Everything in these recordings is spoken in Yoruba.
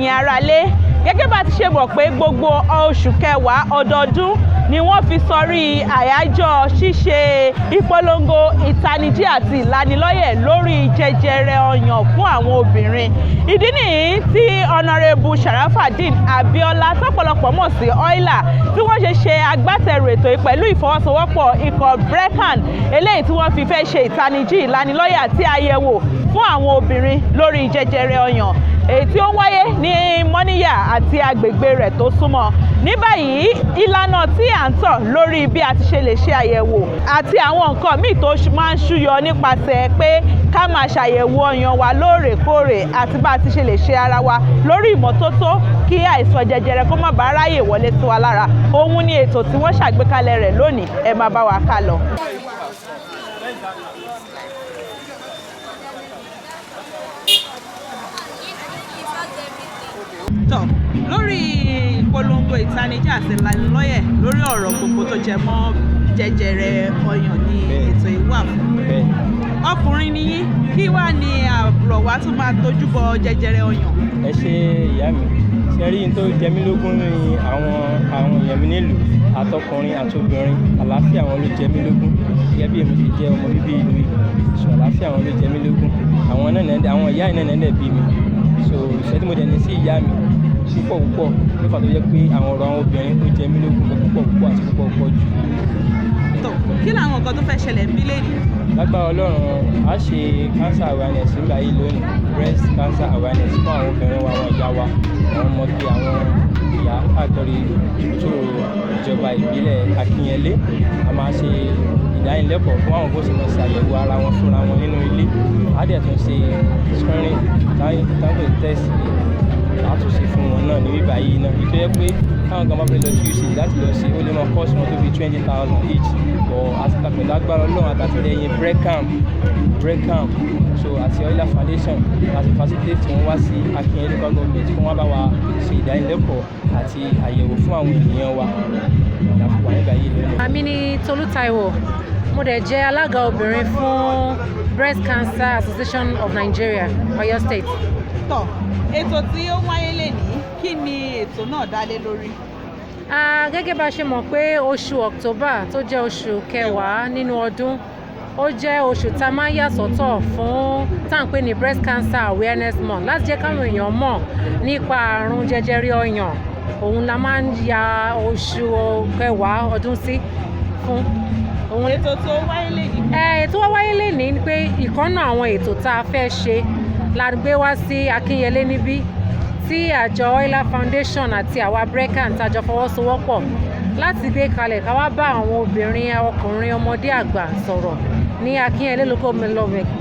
Ẹ̀yin aráalé, gẹ́gẹ́ bá ti ṣe mọ̀ pé gbogbo oṣù kẹwàá ọdọọdún ni wọ́n fi sọrí àyájọ́ ṣíṣe ìpolongo ìtanijí àti ìlanilọ́yẹ̀ lórí jẹjẹrẹ ọyàn fún àwọn obìnrin. Ìdí nìyí tí Honourable Sharafadeen Abiola, tọ́pọ̀lọpọ̀ mọ̀ sí Oila, tí wọ́n ṣe ṣe agbátẹrù ètò yìí pẹ̀lú ìfọwọ́sowọ́pọ̀ ikọ̀ Brecan, eléyìí tí wọ́n fi fẹ́ ṣe ìtanijí, ìlanilọ́yẹ̀ àti àyẹ̀wò fún àwọn obìnrin lórí jẹjẹrẹ ọyàn, èyí tí ó ń wáyé ní Mọ́níyà àti agbègbè rẹ̀ tó súnmọ́. Ní báyìí, ìlànà tí à ń tọ̀ lórí bí a ti ṣe lè ṣe àyẹ̀wò àti àwọn nǹkan míì tó máa ń ṣúyọ nípasẹ̀ pé ká máa ṣàyẹ̀wò ọyàn wa lóòrèkóòrè àti bá a ti ṣe lè ṣe ara wa lórí ìmọ́tótó kí àìsàn jẹjẹrẹ kó má bàa ráyè wọlé sí wa lára, òun ni ètò tí wọ́n ṣàgbékalẹ̀ rẹ̀ lónìí. Ẹ máa bá wa ká lọ. Tọ̀ lórí ìpolongo ìtanijí àti ìlanilọ́yẹ̀ lórí ọ̀rọ̀ gbogbo tó jẹ mọ́ jẹjẹrẹ ọyàn ní ètò ìwà fún. Ọkùnrin ni yín, kí wá ní àbúrò wa tún máa tójú bọ jẹjẹrẹ ọyàn? Ẹ ṣe, ìyá mi. Ṣe rí n tó jẹ mí lógún ní àwọn èèyàn mi nílùú, àtọkùnrin àtobìnrin, àlàáfíà wọn ló jẹ mí lógún. Gẹ́gẹ́ bí èmi ti jẹ́ ọmọ bíbí ìlú yìí, so àlàáfíà wọn ló jẹ mí lógún. Àwọn náà, àwọn ìyá yìí náà dẹ̀ bí mi, so ìfẹ́ tí mo dẹ̀ ní sí ìyá mi púpọ̀ púpọ̀ ló fà tó jẹ́ pé àwọn ọ̀rọ̀ àwọn obìnrin ó jẹ mí lógún púpọ̀ púpọ̀ àti púpọ̀ púpọ̀ jù. Tó kí làwọn nǹkan tó fẹ́ ṣẹlẹ̀ ń bí lẹ́nìí? Lágbára Ọlọ́run, a ṣe cancer awareness nígbà yìí lónìí, breast cancer awareness fún àwọn obìnrin wa, àwọn ìyá wa, àwọn ọmọge, àwọn ìyá káàkiri tó ìjọba ìbílẹ̀ Akínyẹlé. A máa ṣe ìdánilẹ́kọ̀ọ́ fún àwọn bó ṣe máa ṣàyẹ̀wò ara wọn fúnra wọn nínú ilé. A dẹ̀ tún ṣe screening táwọn test àtúnṣe fún wọn náà ní bíbá yìí náà, ìtọ́ yẹ pé táwọn kan bá fẹ́ lọ sí UCH láti lọ sí, ó lè máa cost wọn tó bí 20,000 each, but àti pẹ̀lú agbára Ọlọ́run àtàtìlẹ́yìn Brecam so àti Oila Foundation láti facilitate wọn wá sí Akínyẹlé Local Government kí wọ́n bá wa ṣe ìdánilẹ́kọ̀ọ́ àti àyẹ̀wò fún àwọn ènìyàn wa láti wà nígbà yìí lónìí. Àmì ní Tolú Táíwò, mo dẹ̀ jẹ́ alága obìnrin fún Breast Cancer Association of Nigeria, Ọ̀yọ́ State. Tọ̀, ètò tí ó wáyé lénìí, kí ni ètò náà dá lé lórí? Gẹ́gẹ́ bá a ṣe mọ̀ pé oṣù October tó jẹ́ oṣù kẹwàá nínú ọdún, ó jẹ́ oṣù tá a máa ń yà sọ́tọ̀ fún tá à ń pè ní Breast Cancer Awareness Month, láti jẹ́ káwọn èèyàn mọ̀ nípa àrùn jẹjẹrẹ ọyàn. Òun la máa ń ya oṣù kẹwàá ọdún sí fún. Òun Ètò tó wáyé lénìí. Ètò wá wáyé lénìí ni pé ìkànnà àwọn ètò tá a fẹ́ ṣe la gbé wá sí Akínyẹlé níbí, tí àjọ Oila Foundation àti àwa Brecan tá jọ fọwọ́sowọ́pọ̀ láti gbé kalẹ̀ ká wá bá àwọn obìnrin, ọkùnrin, ọmọdé, àgbà sọ̀rọ̀ ní Akínyẹlé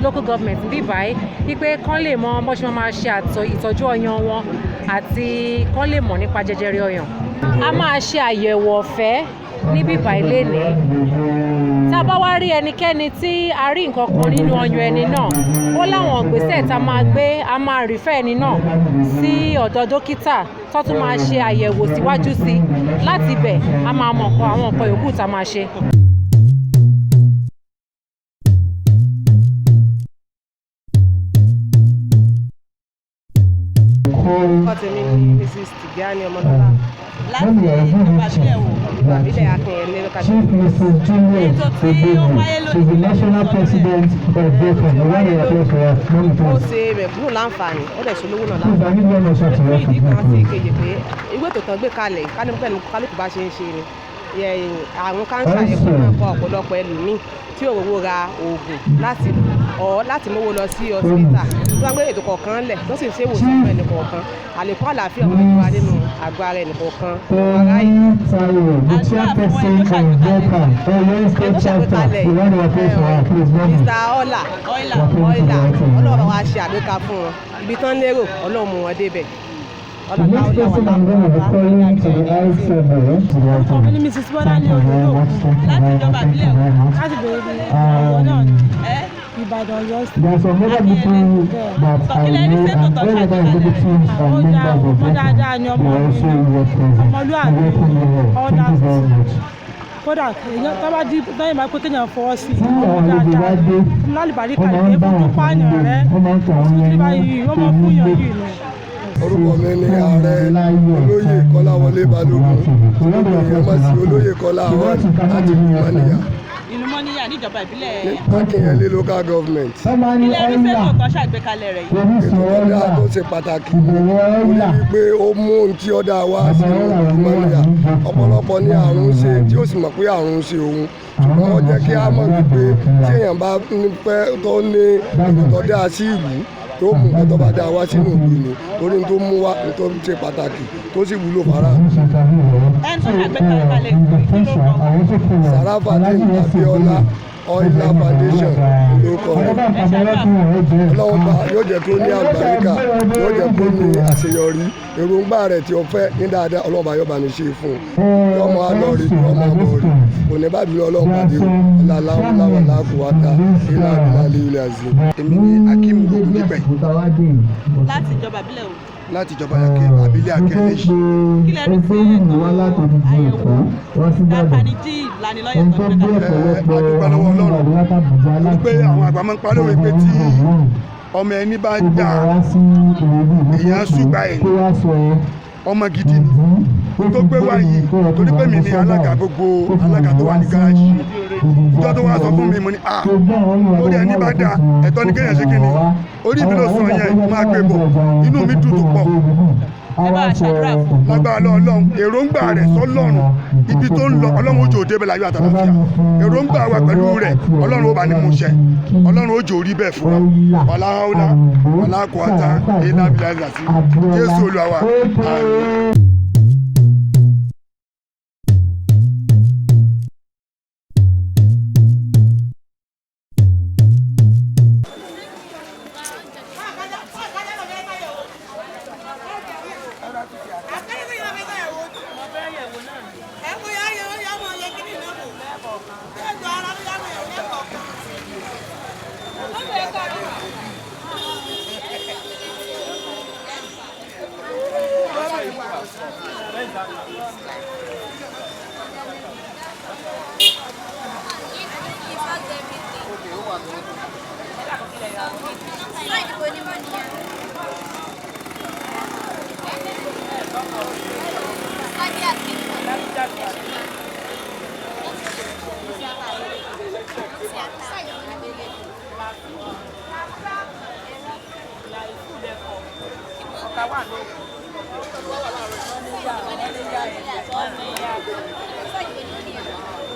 local government bí báyìí, wípé kán lè mọ bó ṣe máa ṣe ìtọ́jú ọyàn wọn àti kán lè mọ̀ nípa jẹjẹrẹ ọyàn. A máa ṣe àyẹ̀wò ọ̀fẹ́ níbí báyìí lénìí. Tá a bá wá rí ẹnikẹ́ni tí a rí nǹkan kan nínú ọyàn ẹni náà, ó láwọn ìgbésẹ̀ tá a máa gbé. A máa refer ẹni náà sí ọ̀dọ̀ dókítà tó tún máa ṣe àyẹ̀wò síwájú sí. Láti ibẹ̀, a máa mọ̀ nǹkan àwọn nǹkan yòókù tá a máa ṣe. Orúkọ tèmi ni Mrs. Tijani Ọmọlọ́lá. Láti ìjọba ìbílẹ̀ wo? Ìjọba ìbílẹ̀ Akínyẹlé Local Chief Government. Mrs. Juliet Ètò tí ó Ogbeni, wáyé lónìí. she's the national president of BECON. A round of applause for her. Mommy, Ó please. ṣe mẹ̀kúnnù láǹfààní, ó dẹ̀ ṣe olówó náà Please, I láǹfààní. need one more shot to Fún welcome ìdí her, kan sí please. ìkejì pé ìwé ètò tán gbé kalẹ̀ kálukú kálukú bá ṣe ń ṣe ni àrùn káńsà yẹn kó máa kọ ọ̀pọ̀lọpọ̀ ẹlòmíì tí ò rówó ra oògùn láti ọ̀ láti mówó lọ sí hospital, tó bá gbé ètò kọ̀ọ̀kan lẹ̀ tó sì ń ṣe ìwòsàn fún ẹnì kọ̀ọ̀kan, àlékún àlàáfíà ọmọ ìjọba nínú àgọ́ ara ẹnì kọ̀ọ̀kan ará Tony ìlú. Taiwo, the chairperson of BECON, Oyo Ẹni State tó chapter. ṣàgbékalẹ̀ A round of applause for her, please, mommy. Mr. Ọlá. Oila. Ọlá, Ọlọ́run bá wa ṣe àgbéka fún wọn, ibi tán lérò, Ọlọ́run mú wọn débẹ̀. The next person I'm going to be calling to the high table, to the high Orúkọ mi ni table. Mrs. Bọ́lá Thank ní you very Òdòdó. much. Thank you Láti very ìjọba much. Thank ìbílẹ̀ you wo? very much. Láti bèrè ọ̀rọ̀ náà ni. Ẹ Ìbàdàn, Ọ̀yọ́ State. There are some other people that I know and all other executives and members of BECON. They are also here present. We welcome you all. Thank you very much. Kódà èèyàn tó bá di lẹ́yìn bá pé kéèyàn fọwọ́ sí i, Tí ọmọ àwọn àlejò bá dáadáa dé, lálùbáríkà wọ́n máa ìdè ń bá fojú àwọn kan pààyàn nílé, rẹ wọ́n máa ń tẹ àwọn tí yẹn báyìí ní wọ́n máa fún yàn onílé. yìí ni. Orúkọ mi ni Ààrẹ Olóyè Kọ́láwọlé Balógun, gbogbo èèyàn mọ̀ sí Olóyè Kọ́lá Hall láti ìlú Mọ́níyà. Ìlú Mọ́níyà níjọba ìbílẹ̀ ní Akínyẹlé local government. Kí lẹ rí sétò tó ṣàgbékalẹ̀ rẹ̀ yìí? Ètò tó dáa tó ṣe pàtàkì, orí wípé ó mú ohun tí ó dáa wá sí ìlú Mọ́níyà. Ọ̀pọ̀lọpọ̀ ní àrùn ń ṣe tí ó sì mọ̀ pé àrùn ń ṣe òun, ṣùgbọ́n ó jẹ́ kí á mọ̀ wípé tí èèyàn bá fẹ́ tó ní èrò tó dáa sí ìlú, tó mú nǹkan tó bá dáa wá sínú ìlú ni, torí tó mú wá ní tó ṣe pàtàkì tó sì wúlò fara. Ẹni tó ṣàgbékalẹ̀ kí ló kọ? Sarafadeen Abiola, Oila Foundation ló kọ rẹ̀. Ọlọ́run bá yóò jẹ́ kó ní àlùbáríkà, yóò jẹ́ kó ní àṣeyọrí. Èròǹgbà rẹ̀ tí ó fẹ́ ní dáadáa, Ọlọ́run bá yóò bá ní ṣe fún un. Yóò máa lọ rí, yóò máa bọ̀ rí, kò ní bá bínú Ọlọ́run pàdé o. Ọlọ́run lákùúwátá ilá abilá ilé azim. Èmi ni Akeem Ogundipe. Láti ìjọba ìbílẹ̀ o? Láti ìjọba àbílẹ̀ Akínyẹlé. Kí lẹ rí sí ètò àyẹ̀wò ìtanijí ìlanilọ́yẹ̀ tó gbé kalẹ̀? A dúpẹ́ lọ́wọ́ Ọlọ́run wípé àwọn àgbà máa ń pa lówe pé tí ọmọ ẹni bá dà, èèyàn ṣùgbà ẹ̀. Ọmọ gidi ni tó gbé wá yìí, torí pé mi ni alága gbogbo alága tó wà ní gáràjì. Ìjọ tó wá sọ fún mi, mo ní a lórí ẹni bá dà, ẹ̀tọ́ ni kéèyàn ṣe kí ni orí mi ló sọ yẹn, máa gbé bọ̀. Inú mi dùn tó pọ̀. Ẹ bá a ṣàdúrà fún un. Lágbára lọ Ọlọ́run, èròǹgbà rẹ̀ sọ́lọ́run, ibi tó ń lọ, Ọlọ́run ó jò débẹ̀ láyọ̀ àtàlàfíà. Èròǹgbà wa pẹ̀lú rẹ̀, Ọlọ́run ó bá ní mú ṣẹ. Ọlọ́run ó jò rí bẹ́ẹ̀ fún wa. Wàláhàúlà wàlákùátà iná bíi àti Jésù Olúwa wa, àmín.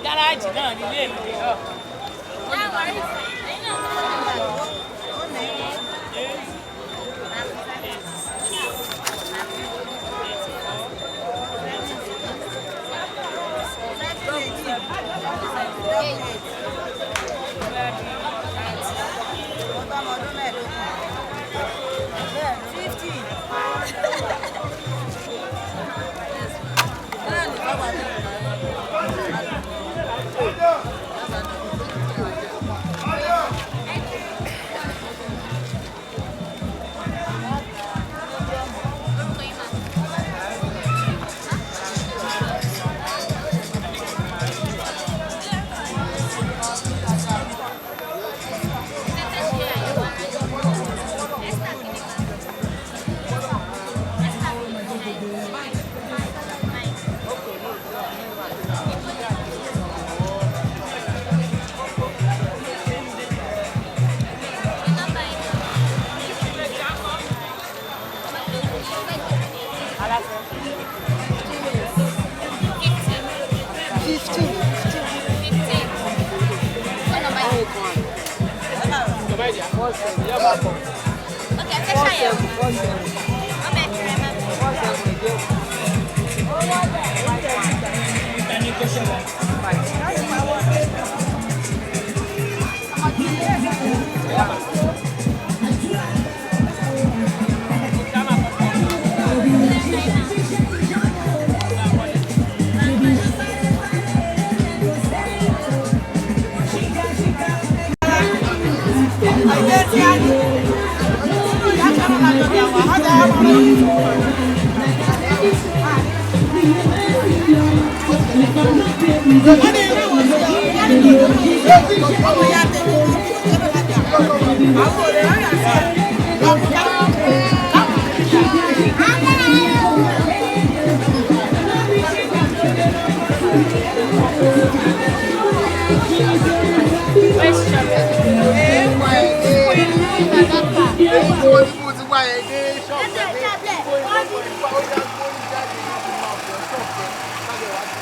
Gáràjì náà nílé mi náà. ẹ dé ṣọ́ọ̀bù ẹ pé ó yá gbórí jáde láti máa bọ̀ ṣọ́ọ̀bù ẹ kájọ wá sí.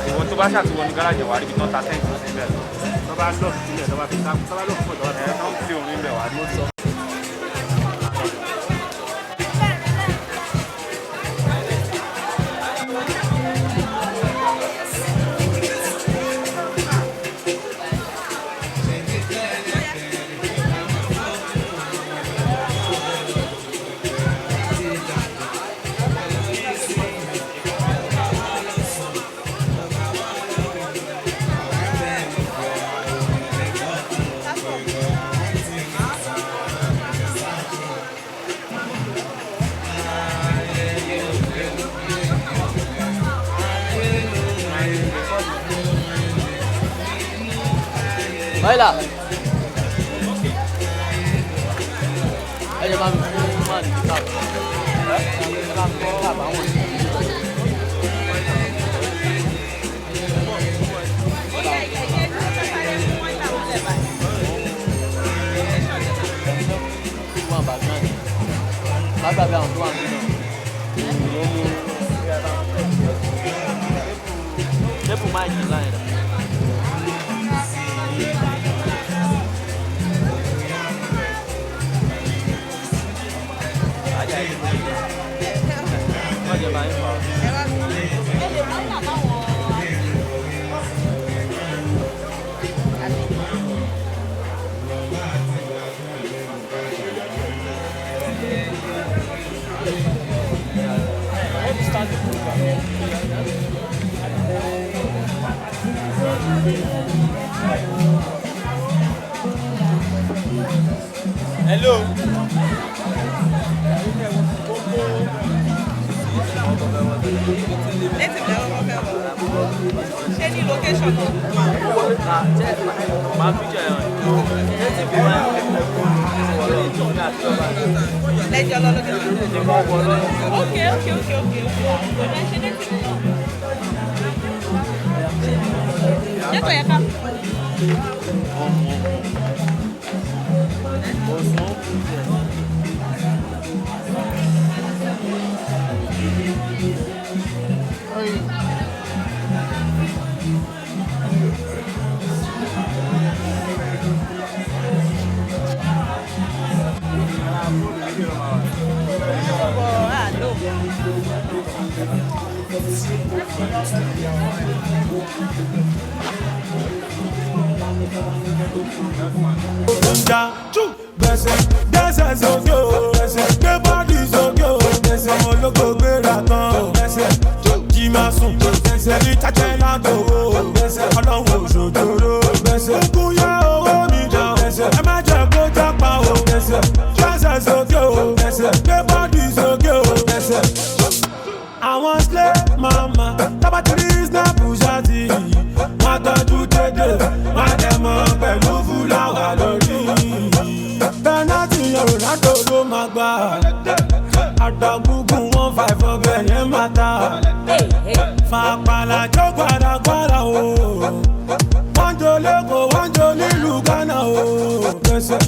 Ìwọ tó bá ṣàtiwọ ní gáràjì wà níbi tán ta tẹ́ǹtì síbẹ̀ tó bá lọ́ọ̀kì sílẹ̀ tó bá fi tó bá lọ́ọ̀kì pọ̀ tó bá fi ẹ̀ tán fi orin bẹ̀ wá rí. Baila. Ẹ jẹ́ bá mi fún máa ní káàbù. Ẹ bá mi fún káàbù àwọn òṣèlú. Wọ́n bá gbọ́n ní. Má gbàgbé àwọn tó wà nínú. Tébù máa yí láyé rẹ̀. Hello. Native lẹ́wọ̀n kọ́ fẹ́ wọ̀. Ṣé ní location náà? Màá fi jẹ ẹ̀rọ. Native máa ń Lẹ́jọ́ lọ location. Ok. Kò dá ṣe native náà. Ṣé kò yẹ ká? Bọ̀ á lò. Nja, gbẹ̀sẹ̀ gbẹ̀sẹ̀ sókè o, gbẹ̀sẹ̀ gbé bọ́ọ̀dì sókè o, gbẹ̀sẹ̀ ọmọ ológo gbéra tán o, gbẹ̀sẹ̀ jí máa sùn, gbẹ̀sẹ̀ ní cháchẹ́ lágbo o, gbẹ̀sẹ̀ ọlọ́run òṣòjòrò, gbẹ̀sẹ̀ kúkú yá owó mi jọ, gbẹ̀sẹ̀ ẹ má jẹ́ kó jápa o, gbẹ̀sẹ̀ gbẹ̀sẹ̀ sókè o. lórí. Penalty yẹn, Ronaldo ló máa gbà. Àdàgùgùn 15 ọbẹ̀ yẹn máa ta. Fàpàlà jó gbàdàgbàdà o. Wọ́n jó lẹ́kọ̀ọ́, wọ́n jó nílùú Ghana o. Gbèsè.